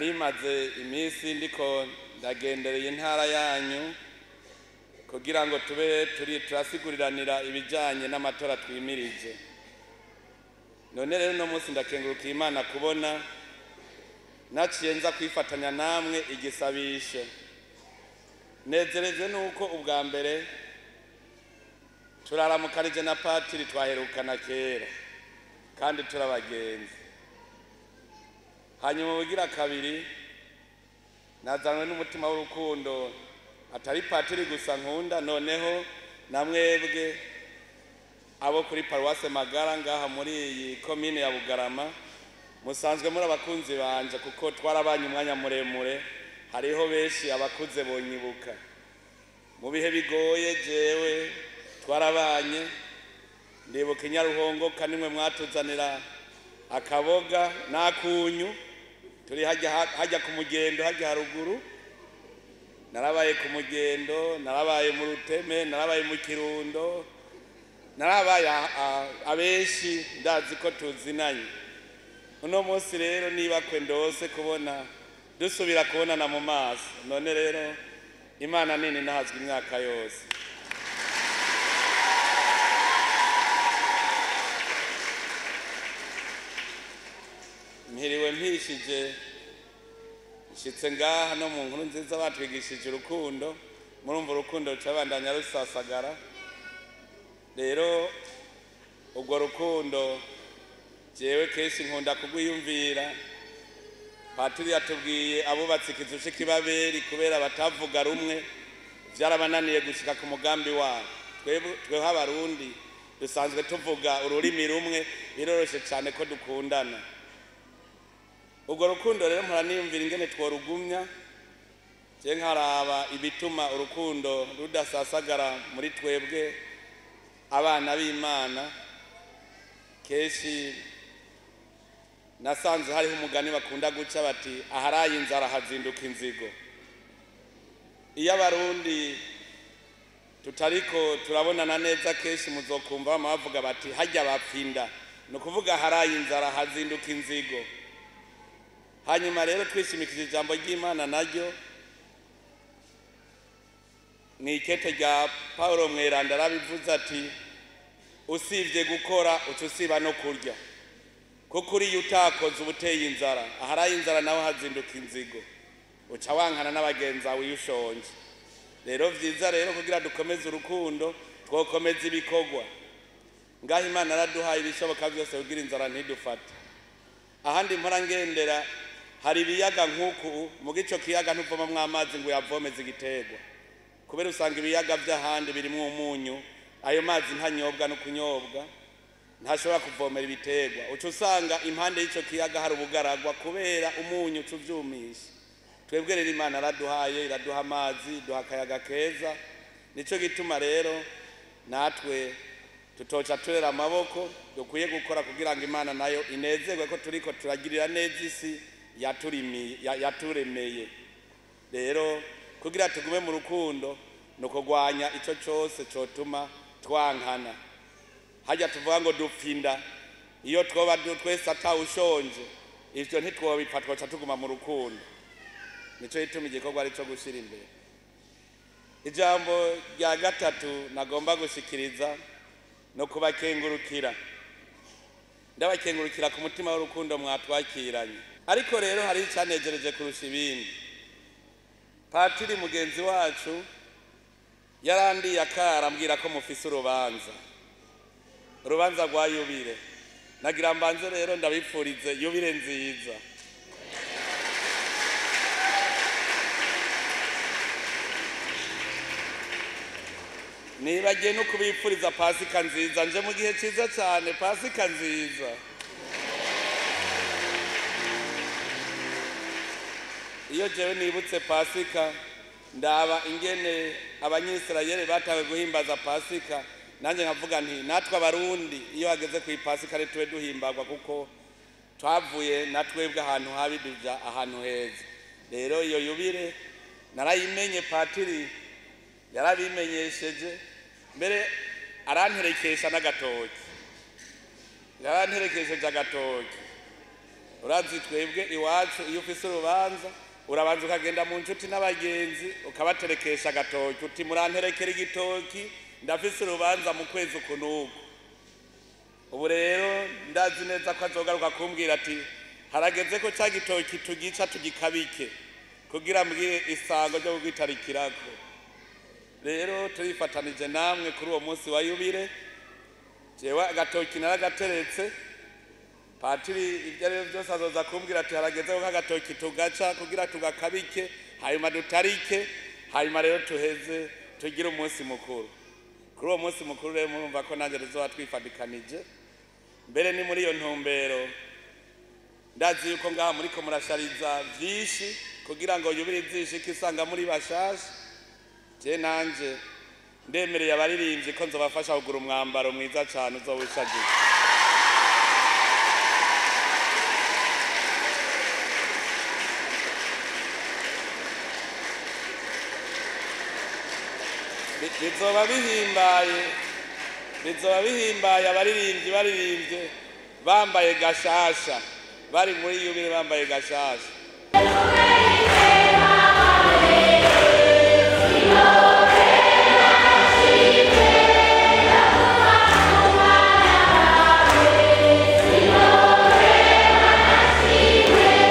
Narimaze iminsi ndiko ndagendereye intara yanyu kugira ngo tube turi turasiguriranira ibijanye n'amatora twimirije. None rero uno munsi ndakengurukiye Imana kubona naciye nza kwifatanya namwe igisabisho. Nezerejwe nuko ubwa mbere turaramukarije na patiri twaherukana kera kandi turabagenzi. Hanyuma ubugira kabiri nazanywe n'umutima w'urukundo, atari patiri gusa nkunda, noneho namwebwe abo kuri paruwase Magara ngaha muri iyi komine ya Bugarama musanzwe muri abakunzi banje, kuko twarabanye umwanya muremure. Hariho benshi abakuze bonyibuka mu bihe bigoye, jewe twarabanye. Ndibuka Inyaruhongo kanimwe mwatuzanira akaboga n'akunyu, turi hajya ku mugendo hajya haruguru. Narabaye ku mugendo, narabaye mu Ruteme, narabaye mu Kirundo, narabaye abenshi ndazi ko tuzinanye. Uno munsi rero niba kwe ndose kubona dusubira kubonana mu maso. None rero Imana nini nahazwe imyaka yose. Mpiriwe mpishije nshitse ngaha no mu nkuru nziza batwigishije urukundo. Murumva urukundo rucabandanya rusasagara. Rero ubwo rukundo jewe kenshi nkunda kugwiyumvira. Patiri yatubwiye abubatse ikizu c'ikibaberi kubera batavuga rumwe vyarabananiye gushika ku mugambi wabo. Twebwe Abarundi dusanzwe tuvuga ururimi rumwe, biroroshe cane ko dukundana. Ubwo rukundo rero mpora niyumvira ingene tworugumya, je nkaraba ibituma urukundo rudasasagara muri twebwe abana b'Imana. Kenshi nasanze hariho umugani bakunda guca bati aharaye inzara hazinduka inzigo. Iyo Abarundi tutariko turabonana neza, kenshi muzokumva bama bavuga bati hajya bapfinda, ni ukuvuga aharaye inzara hazinduka inzigo. Hanyuma rero twishimikije ijambo ry'Imana naryo mw'ikete rya Paulo Mweranda arabivuze ati usibye gukora uca usiba no kurya, kuko uriya utakoze uba uteye inzara. Aharaye inzara naho hazinduka inzigo, uca wankana n'abagenzi bawe iyo ushonje. Rero vyiza rero kugira dukomeze urukundo twokomeza ibikorwa. Ngaho Imana yaraduhaye ibishoboka byose kugira inzara ntidufate. Ahandi mpora ngendera hari ibiyaga nk'uku, mu gico kiyaga ntuvomamwo amazi ngo uyavomeze igiterwa, kubera usanga ibiyaga by'ahandi birimwo umunyu, ayo mazi ntanyobwa no kunyobwa, ntashobora kuvomera ibiterwa. Uca usanga impande y'ico kiyaga hari ubugaragwa kubera umunyu uca uvyumisha. Twebwe rero Imana yaraduhaye, iraduha amazi, iduha akayaga keza. Nico gituma rero natwe tutoca turera amaboko, dukwiye gukora kugira ngo Imana nayo inezerwe ko turiko turagirira neza isi yaturemeye. Rero kugira tugume mu rukundo no kugwanya ico cose cotuma twankana. Hajya tuvuga ngo dupfinda, iyo twoba twese atawushonje ivyo ntitwobipfa, twoca tuguma mu rukundo. Nico gituma igikorwa ari co gushira imbere. Ijambo rya gatatu nagomba gushikiriza no kubakengurukira. Ndabakengurukira ku mutima w'urukundo mwatwakiranye. Ariko rero hari icanejereje kurusha ibindi. Patiri mugenzi wacu yarandiye akara ambwira ko mufise urubanza, urubanza rwa yubile. Nagira mbanze rero ndabipfurize yubile nziza. Nibagiye no kubipfuriza Pasika nziza, nje mu gihe ciza cyane, Pasika nziza. Iyo jewe nibutse Pasika ndaba ingene Abanyisirayeli batawe guhimbaza Pasika, nanjye nkavuga nti natwe Abarundi iyo hageze ku Pasika rero tube duhimbagwa, kuko twavuye natwebwe ahantu habi duja ahantu heza. Rero iyo yubile narayimenye, patiri yarabimenyesheje, mbere aranterekesha n'agatoki, yaranterekesheje agatoki. Urazi twebwe iwacu iyo ufise urubanza urabanza ukagenda mu nshuti n'abagenzi ukabaterekesha agatoki, uti muranterekera igitoki, ndafise urubanza mu kwezi uku n'uku. Ubu rero ndazi neza ko azogaruka kumbwira ati harageze ko ca gitoki tugica tugikabike kugira mbwire isango ryo kugitarikirako. Rero turifatanije namwe kuri uwo munsi wa yubile. Jewe agatoki naragateretse, patiri ibyo ari byo byose azoza kumbwira ati harageze ko agatoki tugaca kugira tugakabike, hanyuma dutarike, hanyuma rero tuheze tugire umunsi mukuru. Kuri uwo munsi mukuru rero murumva ko nanjye tuzoba twifadikanije. Mbere ni muri iyo ntumbero ndazi yuko ngaha muriko murashariza vyinshi kugira ngo yubile izishike isanga muri bashasha. Je nanje ndemereye abaririmbyi ko nzobafasha kugura umwambaro mwiza cane uzowishagije. Bizoba bihimbaye, bizoba bihimbaye abaririmbyi baririmbye bambaye gashasha, bari muri yubile bambaye gashasha.